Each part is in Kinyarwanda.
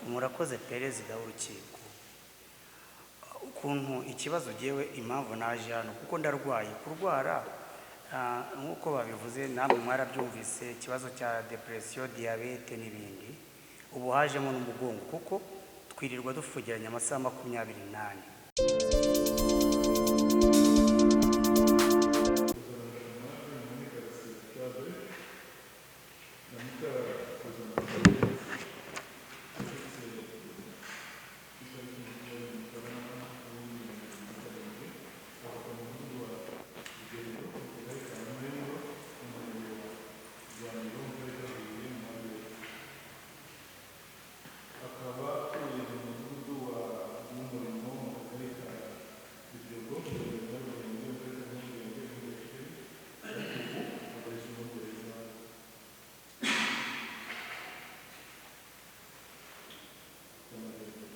Murakoze, perezida w'urukiko. Ukuntu ikibazo, ngewe impamvu naje hano, kuko ndarwaye. Kurwara, nk'uko babivuze, namwe mwarabyumvise, ikibazo cya dépression, diyabete n'ibindi. Ubu hajemo n'umugongo, kuko twirirwa dufugiranye amasaha 24. Akaba atuye mu mudugudu wa w'Umurimo, mu kagari ka Biryogo, mu murenge wa Nyarugenge, mu karere ka Nyarugenge, mu mujyi wa Kigali, ariko ubu abarizwa muri gereza ya Mageragere.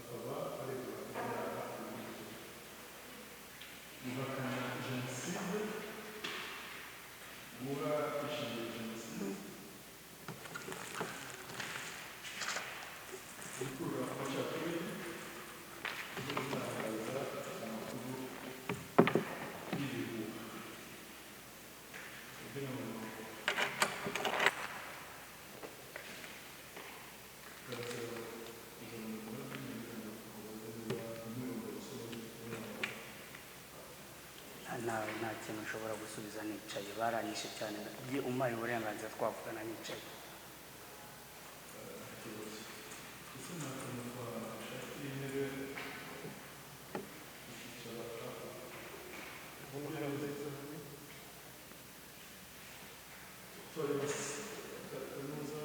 Akaba aregwa ibyaha bikurikira: guhakana jenoside, guha ishingiro jenoside, gukurura amacakubiri no gutangaza amakuru y'ibihuha. Kugira ngo Karasira kuzana umugore kugira ngo akubaze niba umwirondoro usoma. Nta kintu nshobora gusubiza nicaye, baranyishe cyane. Umpaye uburenganzira twavugana nicaye. Ikibazo ese ntakuntu twashaka intebe ukicara hakurya? Turareba kaminuza,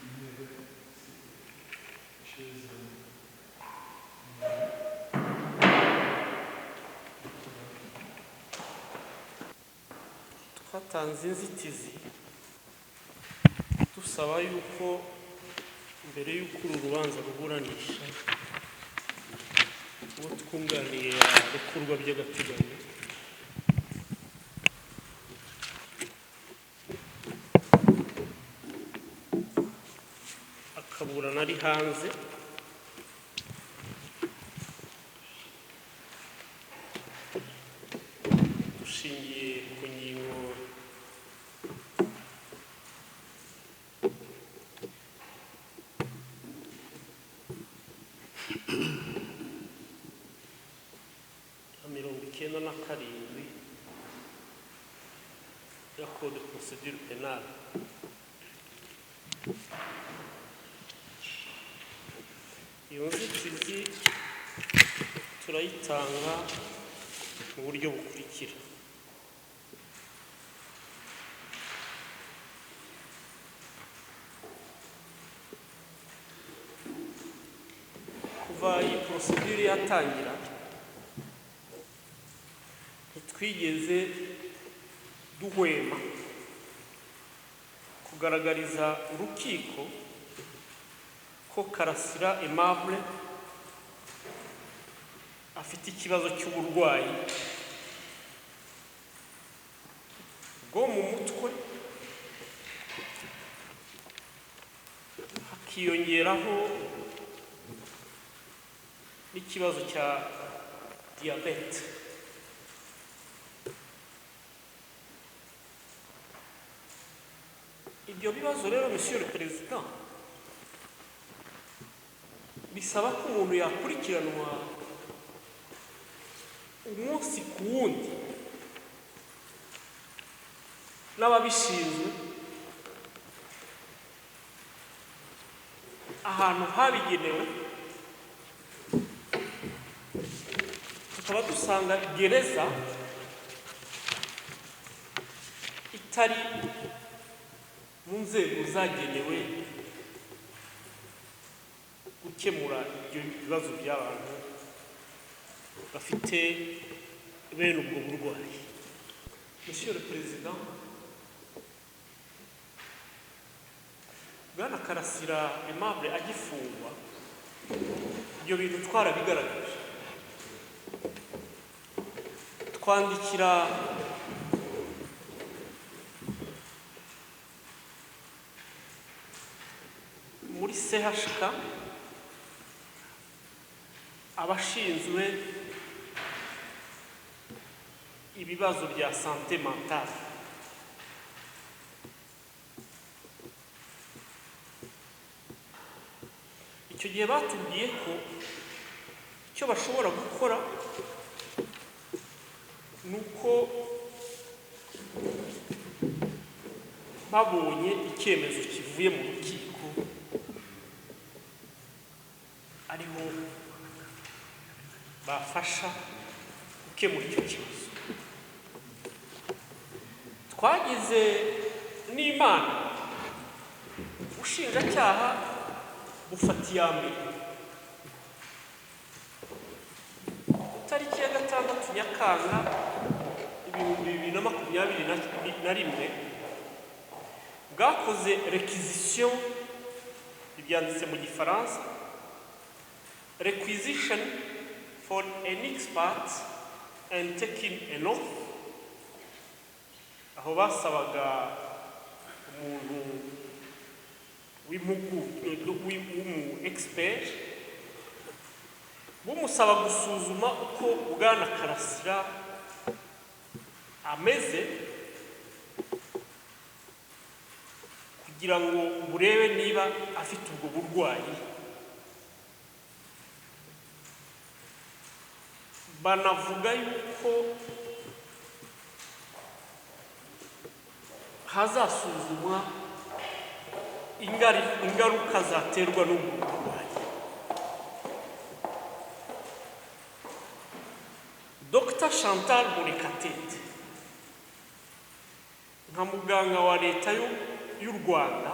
intebe chaise. Twatanze inzitizi dusaba yuko mbere y'uko uru rubanza ruburanisha, uwo twunganiye yarekurwa by'agateganyo, akaburana ari hanze. Dushingiye ku ngingo ya 97 ya Code de procédure pénale. Iyo nzitizi turayitanga mu buryo bukurikira: kuva iyi procédure yatangira, ntitwigeze duhwema kugaragariza urukiko ko Karasira Aimable afite ikibazo cy'uburwayi bwo mu mutwe, hakiyongeraho n'ikibazo cya diyabete. Ibyo bibazo rero, monsieur le président, bisaba ko umuntu yakurikiranwa umunsi ku wundi n'ababishinzwe ahantu habigenewe. Tukaba dusanga gereza itari mu nzego zagenewe gukemura ibyo bibazo by'abantu bafite bene ubwo burwayi. Monsieur le président, bwana Karasira Aimable agifungwa, ibyo bintu twarabigaragaje, twandikira Muri CHK, abashinzwe ibibazo bya santé mentale icyo gihe batubwiye ko icyo bashobora gukora ni uko babonye icyemezo kivuye mu rukiko, ariho bafasha gukemura icyo kibazo. Twagize n'Imana, ubushinjacyaha bufata iya mbere. Ku tariki ya 6 Nyakanga 2021 bwakoze réquisition, ibyanditse mu Gifaransa, "requisition for an expert and taking an oath", aho basabaga umuntu w'umu expert, bumusaba gusuzuma uko Bwana Karasira ameze kugira ngo burebe niba afite ubwo burwayi. Banavuga yuko hazasuzumwa ingaruka zaterwa n'ubwo burwayi. Dr Chantal Murekatete, nka muganga wa Leta y'u Rwanda,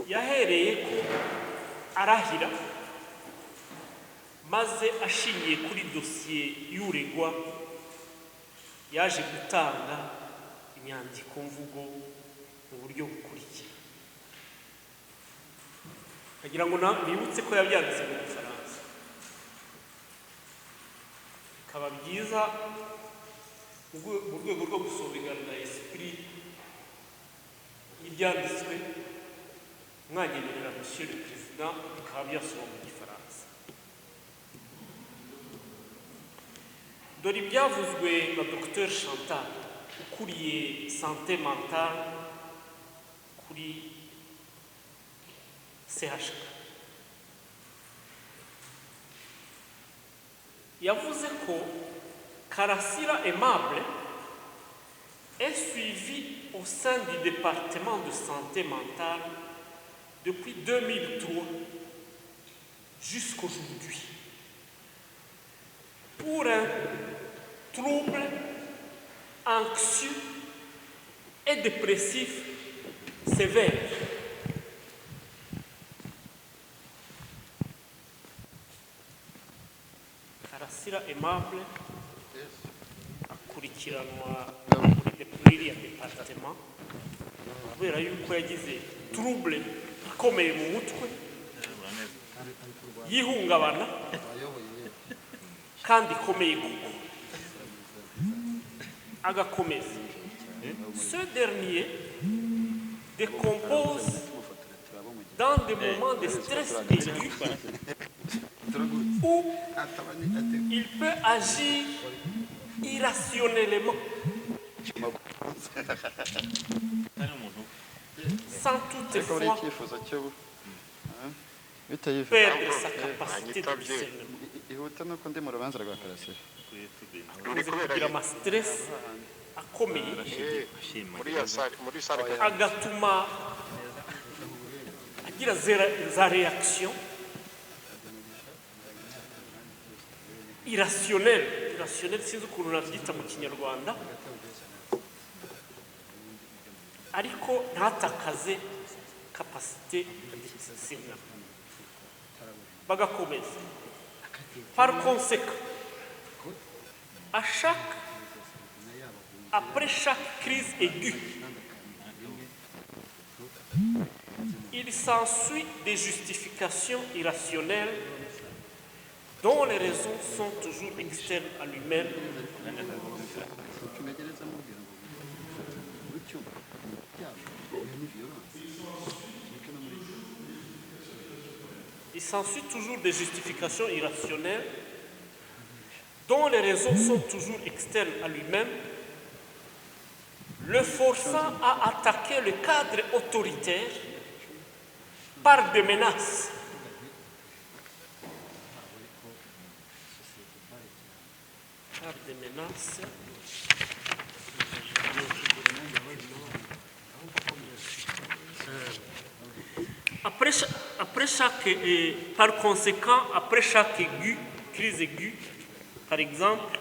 yahereye ko arahira, maze ashingiye kuri dosiye y'uregwa yaje gutanga inyandiko mvugo mu buryo bukurikira. Agira ngo nibutse ko yabyanditse mu Gifaransa, bikaba byiza mu rwego rwo gusobanurira esprit y'ibyanditswe, mwanyemerera, Monsieur le Président, bikaba byasoma mu Gifaransa. Dore ibyavuzwe na Dr Chantal ukuriye santé mentale kuri CHK. Yavuze ko Karasira Aimable est suivi au sein du département de santé mentale depuis 2003 jusqu'aujourd'hui pour un trouble anxieux et dépressif sévère. Karasira Aimable akurikiranwa muri iriya département kubera yuko yagize trouble ikomeye mu mutwe y'ihungabana kandi ikomeye kuko agakomeza. Ce dernier décompose dans des moments de stress aigu où il peut agir irrationnellement sans Ariko buri toutefois icyifuzo cyo bitewe perdre sa capacité de discernement. Ihuta nuko ndi mu rubanza rwa Karasira. Akunze kugira ama stress akomeye Muri ya salle, muri salle. agatuma agira za réaction irrationnelle. Irrationnelle, sinzi ukuntu nabyita mu Kinyarwanda, ariko ntatakaze capacité de discernement. Bagakomeza: par conséquent, à chaque après chaque crise aiguë, il s'ensuit des justifications irrationnelles dont les raisons sont toujours externes à lui-même. Ucungagereza amubwira ngo gutyo byabo iyo ni violence. Il s'ensuit toujours des justifications irrationnelles dont les raisons sont toujours externes à lui-même, le forçant à attaquer le cadre autoritaire par des menaces. Par des menaces. Par conséquent, après chaque aiguë, crise aiguë, par exemple,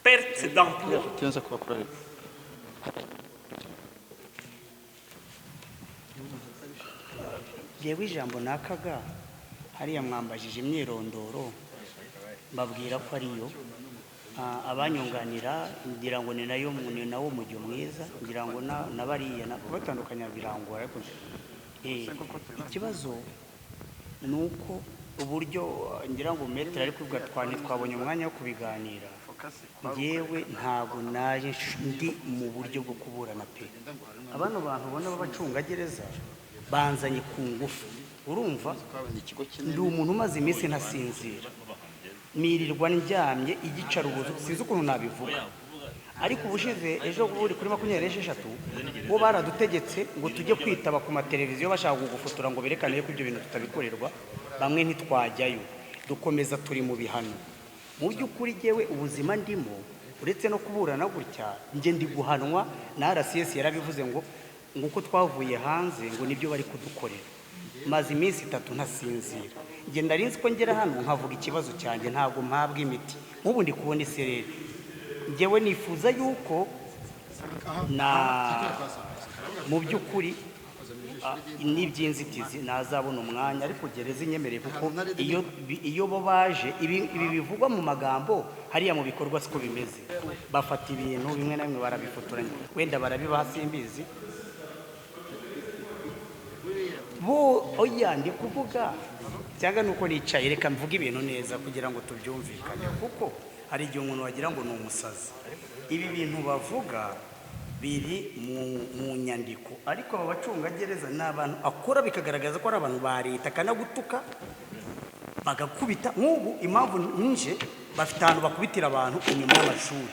perte d'emploi, Tuanza kubakora rero. Yewe, ijambo nakaga hariya, mwambajije imyirondoro, mbabwira ko ariyo. Abanyunganira ngira ngo ni nayo, ni nawo mujyo mwiza, ngira ngo na bariya kubatandukanya birangora, ariko ikibazo ni uko uburyo ngira ngo maître ari kuvuga, ntitwabonye umwanya wo kubiganira. Ngewe ntabwo naje ndi mu buryo bwo kuburana pe. Abano bantu ubona b'abacungagereza banzanye ku ngufu, urumva? Twabonye ikigo kinini. Ndi umuntu umaze iminsi ntasinzira, nirirwa ndyamye igicarubozo, sinzi ukuntu nabivuga. Ariko ubushize, ejo buri kuri 26, bo baradutegetse ngo tujye kwitaba ku mateleviziyo, bashaka kugufotora ngo berekane ko ibyo bintu tutabikorerwa. Bamwe ntitwajyayo, dukomeza turi mu bihano. Mu by'ukuri jyewe ubuzima ndimo, uretse no kuburana gutya, njye ndi guhanwa na RCS. Yarabivuze ngo uko twavuye hanze ngo nibyo bari kudukorera. Maze iminsi 3 ntasinzira. Njye nari nzi ko ngera hano nkavuga ikibazo cyanjye, ntabwo mpabwa imiti. Nk'ubu ndi kubona isereri. Njyewe nifuza yuko na mu by'ukuri n'iby'inzitizi nazabona umwanya, ariko gereza inyemereye, kuko iyo bo baje ibi bivugwa mu magambo, hariya mu bikorwa siko bimeze. Bafata ibintu bimwe na bimwe barabifotoranya, wenda barabibaha, simbizi bo. Oya, ndi kuvuga cyangwa nuko nicaye, reka mvuge ibintu neza kugira ngo tubyumvikane, kuko hari igihe umuntu wagira ngo ni umusazi. Ibi bintu bavuga biri mu nyandiko, ariko aba bacungagereza ni abantu akora bikagaragaza ko ari abantu ba leta, akanagutuka, bagakubita. Nk'ubu impamvu nje, bafite ahantu bakubitira abantu inyuma y'amashuri.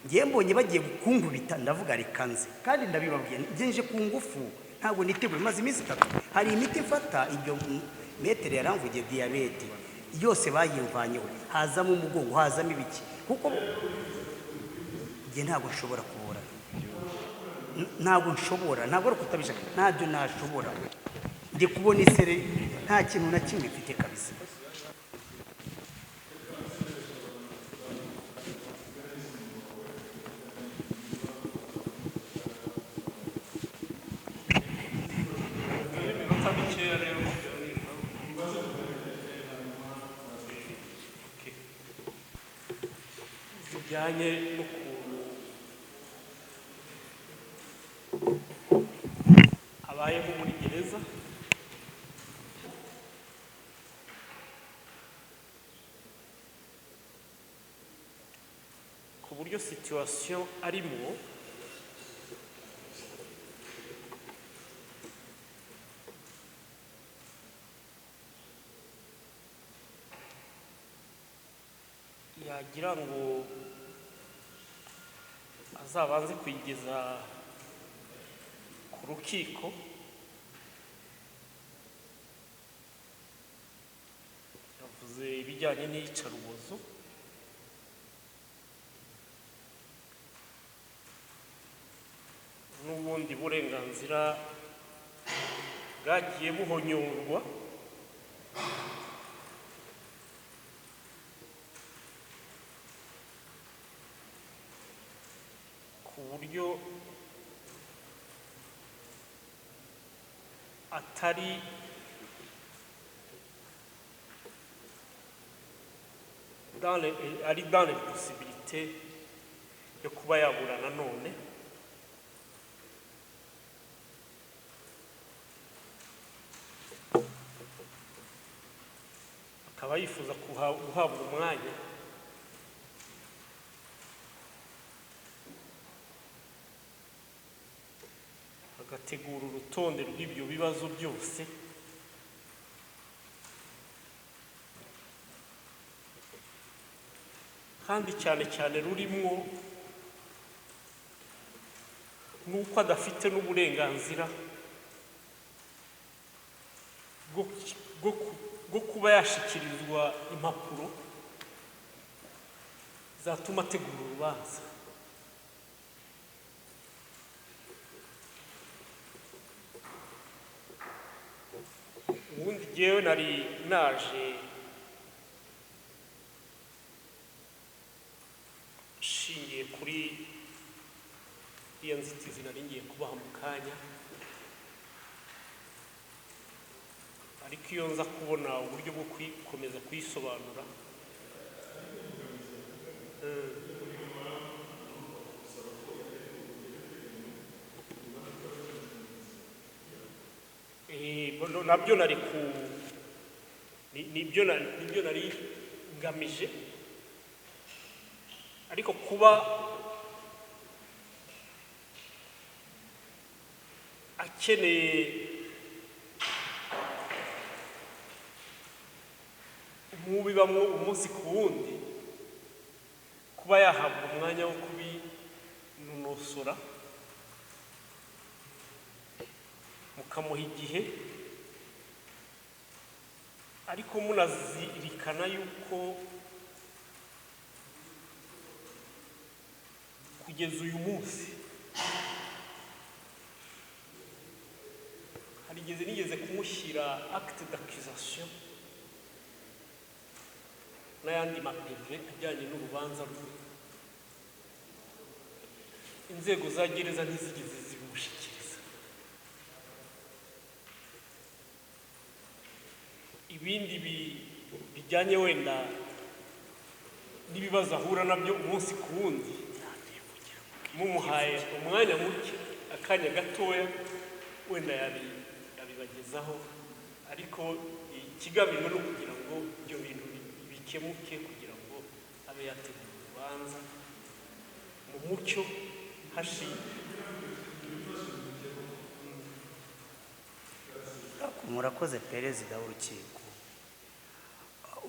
Ngiye mbonye bagiye kunkubita, ndavuga reka nze. Kandi ndabibabwiye, njye nje ku ngufu, ntabwo niteguye, maze iminsi 3. Hari imiti mfata, ibyo maître yaramvugiye, diyabete yose bayimvanyeho, hazamo umugongo, hazamo ibiki, kuko njye ntabwo nshobora kuburana. Ntabwo nshobora, ntabwo ari ukutabishaka, ntabyo nashobora. Ndi kubona isere, nta kintu na kimwe mfite kabisa. Iminota mikeya rero. Okay. Zijyanye n'ukuntu abayeho muri gereza, ku buryo situation arimo yagira ngo azabanze kuyigeza ku rukiko, yavuze ibijyanye n'iyicarubozo. N'ubundi burenganzira bwagiye buhonyorwa, ku buryo atari ari dans les possibilités yo kuba yaburana none. Akaba yifuza guhabwa umwanya agategura urutonde rw'ibyo bibazo byose. Kandi cyane cyane rurimwo nuko adafite n'uburenganzira bwo kuba yashyikirizwa impapuro zatuma ategura urubanza. Ubundi jyewe nari naje nshingiye kuri iriya nzitizi nari ngiye kubaha mu kanya, ariko iyo nza kubona uburyo bwo gukomeza kuyisobanura. Nabyo nari ku nibyo nari ngamije, ariko kuba akeneye umubibamwo umunsi ku wundi, kuba yahabwa umwanya wo kubinonosora, mukamuha igihe, ariko munazirikana yuko kugeza uyu munsi harigeze nigeze kumushyira acte d'accusation n'ayandi mapeve ajyanye n'urubanza rwe, inzego za gereza ntizigeze zibimushyikiriza. Ibindi bijyanye wenda n'ibibazo ahura nabyo umunsi ku wundi, mumuhaye umwanya muke, akanya gatoya, wenda yabibagezaho, ariko ikigamijwe ni ukugira ngo ibyo bintu bikemuke, kugira ngo abe yategura urubanza mu mucyo hashingiye. Murakoze perezida w'urukiko.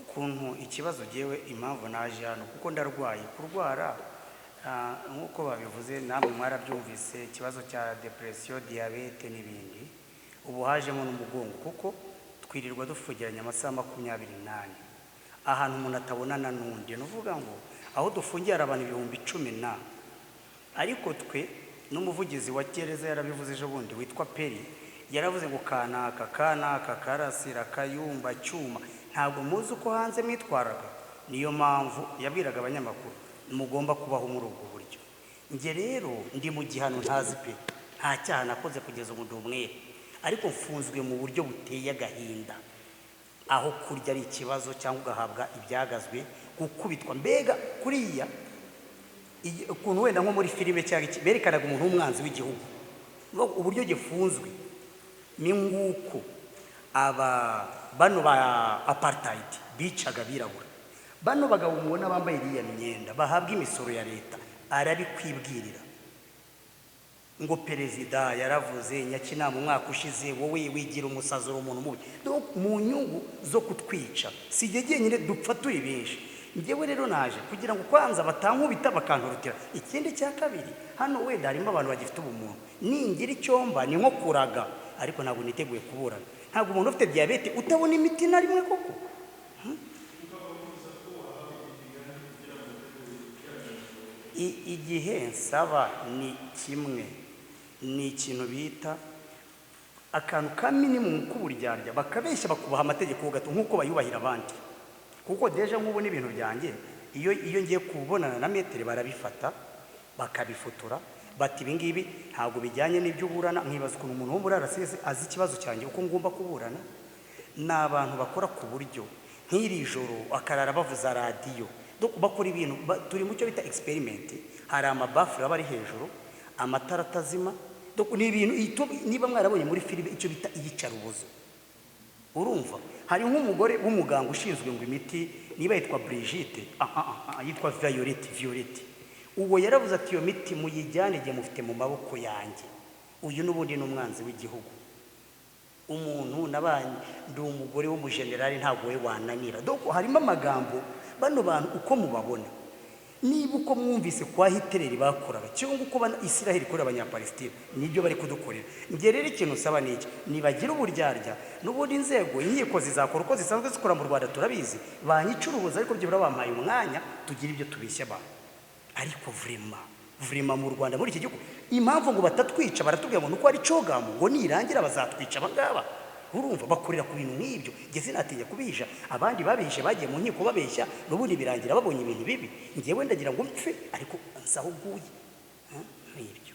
Ukuntu ikibazo jyewe impamvu naje hano, kuko ndarwaye. Kurwara nk'uko babivuze namwe mwarabyumvise, ikibazo cya depression, diyabete n'ibindi, ubu hajemo n'umugongo, kuko twirirwa dufungiranye amasaha 24 ahantu umuntu atabonana n'undi. Ni ukuvuga ngo aho dufungiye hari abantu 10,000, ariko twe n'umuvugizi wa gereza yarabivuze ejo bundi witwa Peri, yaravuze ngo kanaka kanaka Karasira Kayumba Cyuma, ntabwo muzi uko hanze mwitwaraga. Niyo mpamvu yabwiraga abanyamakuru mugomba kubaho muri ubwo buryo. Njye rero ndi mu gihano ntazi pe, nta cyaha nakoze kugeza ubu ndi umwere, ariko mfunzwe mu buryo buteye agahinda, aho kurya ari ikibazo cyangwa ugahabwa ibyagazwe, gukubitwa, mbega kuriya ukuntu wenda nko muri filime cyangwa iki berekanaga umuntu w'umwanzi w'igihugu, uburyo gifunzwe ni nguko aba bano ba apartheid bicaga abirabura. Bano bagabo mubona bambaye iriya myenda bahabwa imisoro ya leta, arabikwibwirira ngo perezida yaravuze Nyakinama umwaka ushize, wowe wigira umusazi, uri umuntu mubi, mu nyungu zo kutwica. Si jye jyenyine, dupfa turi benshi. Njyewe rero naje kugira ngo kwanza batankubita bakantorotera. Ikindi cya kabiri, hano wenda harimo abantu bagifite ubumuntu, ningira icyomba ni nko kuraga, ariko ntabwo niteguye kuburana. Ntabwo umuntu ufite diyabete utabona imiti na rimwe koko. Igihe nsaba ni kimwe, ni ikintu bita akantu ka minimum k'uburyarya, bakabeshya bakubaha amategeko gato nk'uko bayubahira abandi. Kuko deja nk'ubu n'ibintu byanjye iyo ngiye kubonana na metere barabifata bakabifotora, bati ibi ngibi ntabwo bijyanye n'ibyo uburana. Nkibaza ukuntu umuntu wo muri RCS azi ikibazo cyanjye uko ngomba kuburana. Ni abantu bakora ku buryo nk'iri joro akarara bavuza radiyo, bakora ibintu turi mu cyo bita experiment. Hari amabafure aba ari hejuru, amatara atazima, ni ibintu niba mwarabonye muri filime icyo bita iyicarubozo. Urumva hari nk'umugore w'umuganga ushinzwe ngo imiti, niba yitwa Brigitte, yitwa Violette, uwo yaravuze ati iyo miti muyijyane igihe mufite mu maboko yanjye. Uyu n'ubundi ni umwanzi w'igihugu. Umuntu nabanye ndi umugore w'umujenerali ntabwo we wananira. Donc harimo amagambo bano bantu uko mubabona Niba uko mwumvise kwa Hitler bakoraga cyangwa uko Israel ikorera abanyapalestine, nibyo bari kudukorera. Njye rero ikintu nsaba ni iki: nibagira uburyarya, n'ubundi inzego inkiko zizakora uko zisanzwe zikora mu Rwanda, turabizi, banyicuruza, ariko byibura bampaye umwanya tugira ibyo tubishya abantu. Ariko vraiment vraiment mu Rwanda, muri iki gihugu, impamvu ngo batatwica, baratubwira ngo nuko ari CHOGM, ngo nirangira bazatwica. Abangaba urumva bakorera ku bintu nk'ibyo. Njye sinatinya kubihisha, abandi babihishe bagiye mu nkiko babeshya, n'ubundi birangira babonye ibintu bibi. Njyewe ndagira ngo mpfe ariko nsaho uguye nk'ibyo.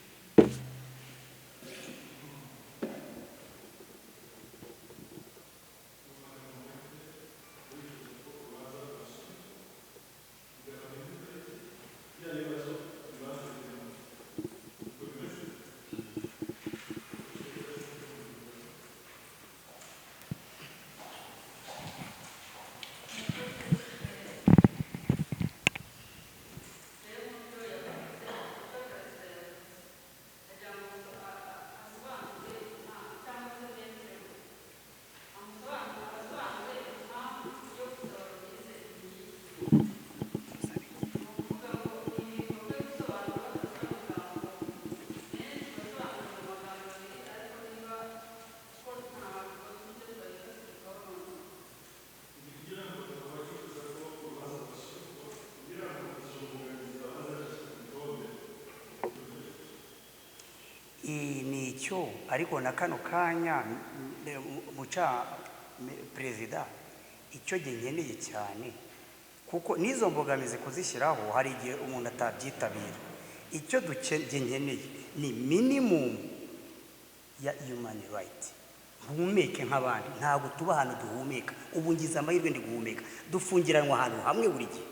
Ni icyo, ariko na kano kanya muca perezida, icyo gihe nkeneye cyane, kuko n'izo mbogamizi kuzishyiraho hari igihe umuntu atabyitabira. Icyo nkeneye ni minimum ya human right, mpumeke nk'abandi. Ntabwo tuba ahantu duhumeka, ubu ngize amahirwe ndi guhumeka, dufungiranwa ahantu hamwe buri gihe.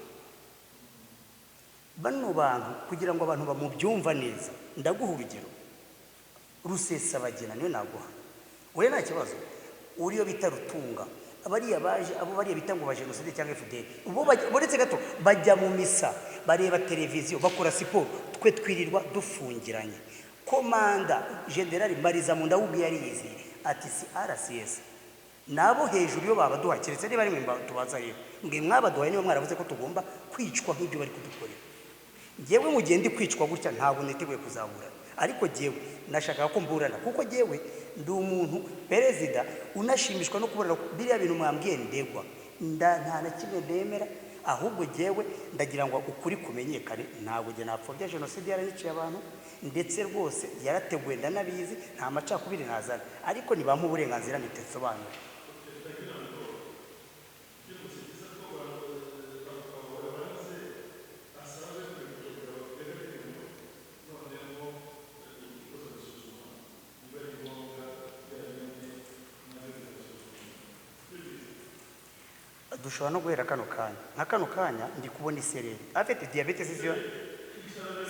Bano bantu kugira ngo abantu bamubyumva neza, ndaguha urugero. Rusesabagina niwe naguha, we nta kibazo, uriyo bita Rutunga, abariya baje, abo bariya bita ngo ba jenoside cyangwa FDL, bo buretse gato bajya mu misa, bareba televiziyo, bakora siporo, twe twirirwa dufungiranye. Komanda General Marizamunda wubwe yari yizeye ati si RCS nabo hejuru yo babaduha, keretse niba ari mwe tubaza rero mwe mwabaduhaye, niba mwaravuze ko tugomba kwicwa nk'ibyo bari kudukorera. Njyewe mu gihe ndi kwicwa gutya ntabwo niteguye kuzaburana, ariko jyewe nashakaga ko mburana, kuko jyewe ndi umuntu perezida unashimishwa no kuburana. Biriya bintu mwambwiye ndegwa nta na kimwe ndemera, ahubwo jyewe ndagira ngo ukuri kumenyekane. Ntabwo jye napfobya jenoside, yaraniciye abantu, ndetse rwose yarateguwe, ndanabizi, nta macakubiri nazana, ariko nibampa uburenganzira nitesobanure. Dushobora no guhera kano kanya, nka kano kanya ndi kubona isereri afite diyabete,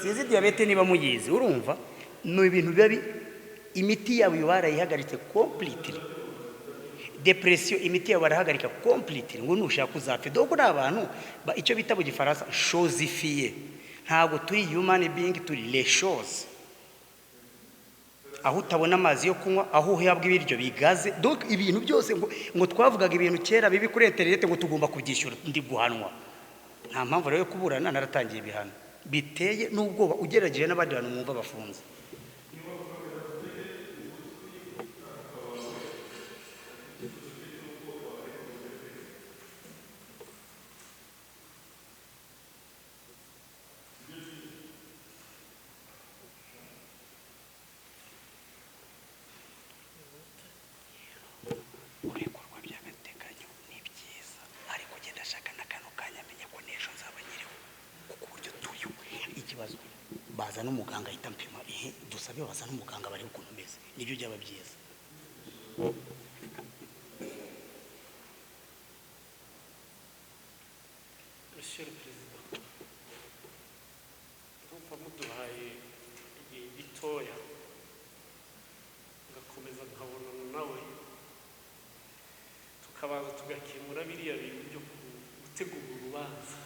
sinzi diyabete niba muyizi, urumva ni ibintu biba imiti yabo barayihagaritse completely, depression imiti yabo barahagarika completely, ngo nushaka uzapfe. Donc ni abantu icyo bita mu gifaransa chosifié, ntabwo turi human being, turi les choses, aho utabona amazi yo kunywa, aho uhabwa ibiryo bigaze. Donc ibintu byose ngo twavugaga ibintu kera bibi kuri internet ngo tugomba kubyishyura, ndi guhanwa. Nta mpamvu rero yo kuburana, naratangiye ibihano biteye n'ubwoba ugereranyije n'abandi bantu mwumva bafunze. Kurekurwa by'agateganyo ni byiza, ariko genda ashaka na kano kanya amenye ko n'ejo nzaba nyiriho, kuko uburyo turiho ikibazo baza n'umuganga ahita ampima, ihe dusabe baza n'umuganga barebe ukuntu umeze, nibyo byaba byiza. Monsieur le Président, ndumva muduhaye igihe gitoya ngakomeza nkabonana nawe, tukabanza tugakemura biriya bintu byo gutegura urubanza.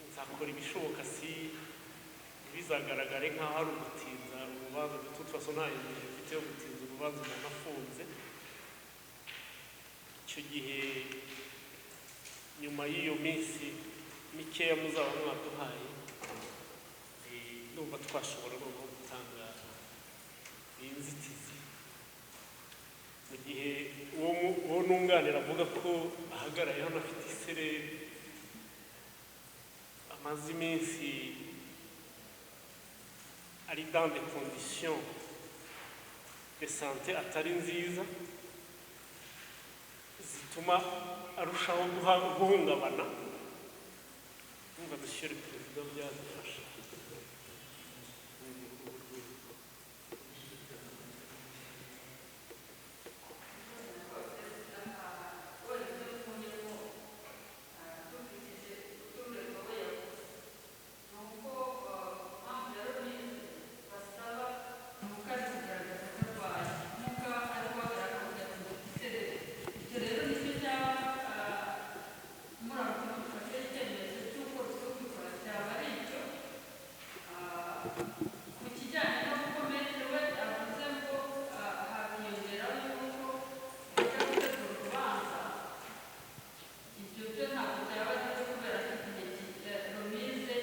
Nzakora ibishoboka, si ntibizagaragare nk'aho ari ugutinza urubanza. De toute façon nta gihe mfite yo gutinza urubanza umuntu afunze. Icyo gihe Nyuma y'iyo minsi mikeya muzaba mwaduhaye, ndumva twashobora noneho gutanga iyi nzitizi mu gihe uwo nunganira avuga ko ahagaraye hano afite isereri, amaze iminsi ari dans des conditions de santé atari nziza zituma arushaho guhungabana. Numva, monsieur le président, byadufasha. Ku kijyanye n'uko maître we avuze ngo hakiyongeraho yuko bajya gutegura urubanza, ibyo byo ntabwo byaba ari byo kubera ko igihe remise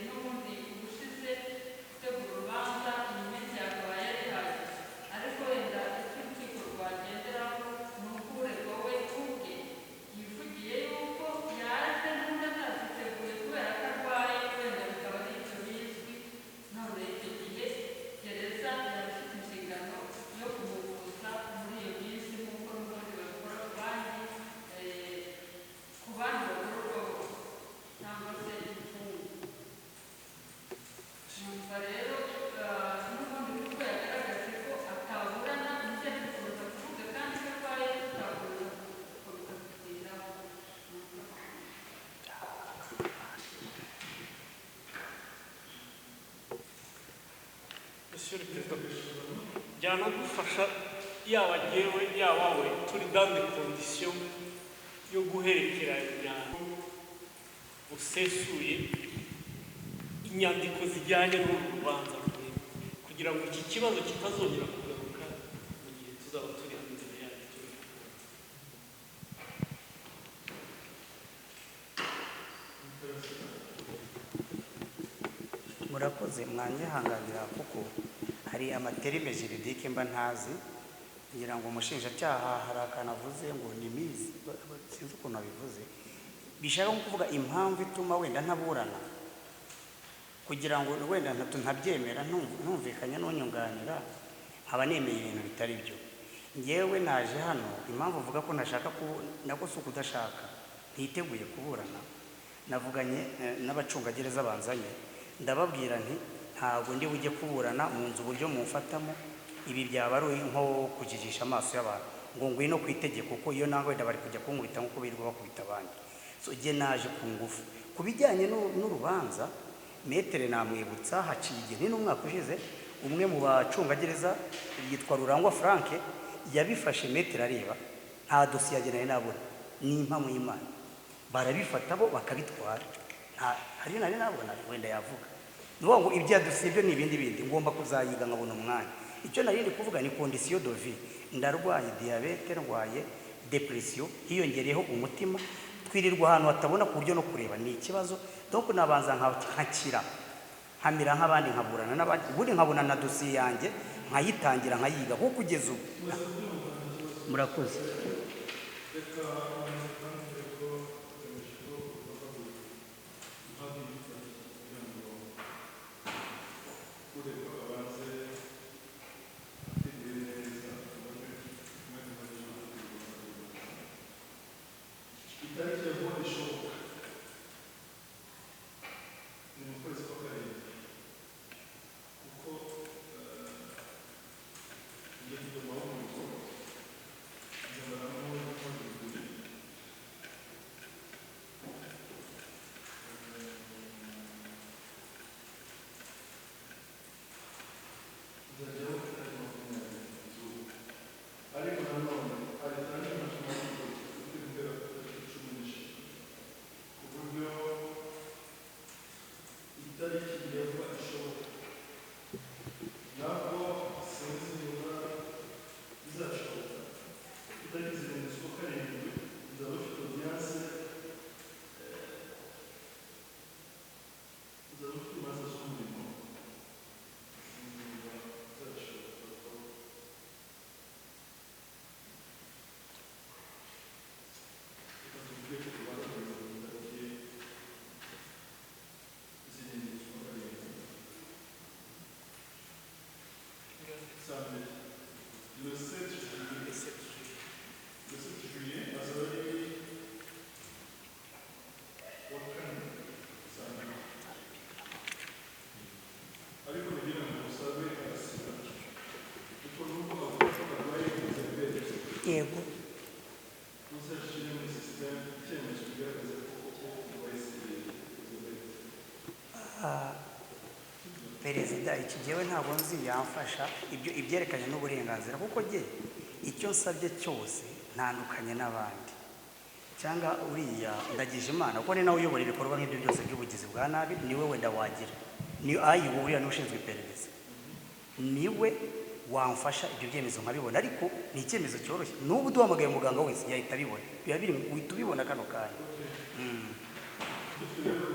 n'ubundi ubushize gutegura urubanza iyi minsi yakabaye yari ihagije. Ariko wenda icyo urukiko rwagenderaho ni uko uregwa we ubwe yivugiye yuko yaje n'undi ataziteguye kubera ko arwaye, wenda bikaba ari ibyo bizwi. None icyo gihe gereza yaba ifite inshingano yo kumuvuza muri iyo minsi nk'uko n'ubundi babikora ku bandi bagororwa bose cyangwa se imfungwa. Numva rero n'ubundi kuko yagaragaje ko ataburana, nicyo ari gukomeza kuvuga kandi ko arwaye, tutakomeza gukomeza kutindaho. Monsieur le Président, byanadufasha yaba jyewe yaba we turi dans des conditions yo guherekeranya busesuye inyandiko zijyanye n'uru rubanza rumwe, kugira ngo iki kibazo kitazongera kugaruka mu gihe tuzaba turi hano imbere yanyu turi kuburana. Murakoze, mwanyihanganira kuko hari ama termes juridiques mba ntazi. Ngira ngo umushinjacyaha hari akantu avuze ngo ni mise, sinzi ukuntu abivuze, bishaka nko kuvuga impamvu ituma wenda ntaburana, kugira ngo wenda ntabyemera ntumvikanye n'unyunganira, nkaba nemeye ibintu bitari byo. Ngewe naje hano, impamvu uvuga ko ntashaka kubu nako si ukudashaka, ntiteguye kuburana. Navuganye n'abacungagereza banzanye, ndababwira nti ntabwo ndi bujye kuburana mu nzu, uburyo mumfatamo ibi byaba ari nko kujijisha amaso y'abantu ngo ngwino ku itegeko, kuko iyo nanga wenda bari kujya kunkubita nk'uko birirwa bakubita abandi. So jye naje ku ngufu. Ku bijyanye n'urubanza, maître namwibutsa, haciye igihe, ni n'umwaka ushize, umwe mu bacungagereza yitwa Rurangwa Frank yabifashe maître areba, nta dosiye yanjye nari nabona, ni impamo y'Imana, barabifata bo bakabitwara, nta hariyo nari nabona. Wenda yavuga ni ukuvuga ngo ibya dosiye byo ni ibindi bindi, ngomba kuzayiga nkabona umwanya. Icyo nari ndi kuvuga ni condition de vie: ndarwaye diyabete, ndwaye dépression, hiyongereyeho umutima, twirirwa ahantu hatabona ku buryo no kureba ni ikibazo. Donc nabanza nkakira, nkamera nk'abandi, nkaburana n'abandi, ubundi nkabona na dosiye yanjye nkayitangira nkayiga, kuko kugeza ubu. Murakoze. Reka kandi ko twemeje ko ugomba guhabwa indi tariki kugira ngo uregwa abanze ategure neza, abone umwanya uhagije wo gutegura urubanza. Itariki ya vuba ishoboka ni mu kwezi kwa karindwi, kuko njya kujya mu mahugurwa, nzamaramo ibyumweru 2. Nzajyaho tariki 20 z'ubu, ariko nanone hari andi mahugurwa dufite guhera ku tariki 13, ku buryo itariki ya vuba ishoboka ntabwo sinzi niba bizashoboka. Itariki 7 z'ukwa karindwi nzaba bafite audience. Tuzaba dufite imanza z'umurimo, niba bizashoboka ko reka tuvuge ko urubanza rugeze ku itariki 7 z'ukwa 7 saa 2, le 7 juillet. Le 7 juillet azaba ari kuwa kane saa 2, ariko kugira ngo usabe Karasira, kuko nubwo avuga ko arwaye diyabete, Yego. uzashyire muri sisiteme icyemezo kigaragaza ko koko urwaye diyabete. Perezida, iki jyewe ntabwo nzi yamfasha ibyo ibyerekanye n'uburenganzira, kuko jye icyo nsabye cyose ntandukanye n'abandi cyangwa uriya ndagije Imana, kuko ni nawe uyobora ibikorwa nk'ibyo byose by'ubugizi bwa nabi. Niwe wenda wagira ni ayi uriya niwe ushinzwe iperereza, niwe wamfasha ibyo byemezo nkabibona. Ariko ni icyemezo cyoroshye, n'ubu duhamagaye muganga wese yahita abibona, biba biri uhita ubibona kano kanya. Dufite rero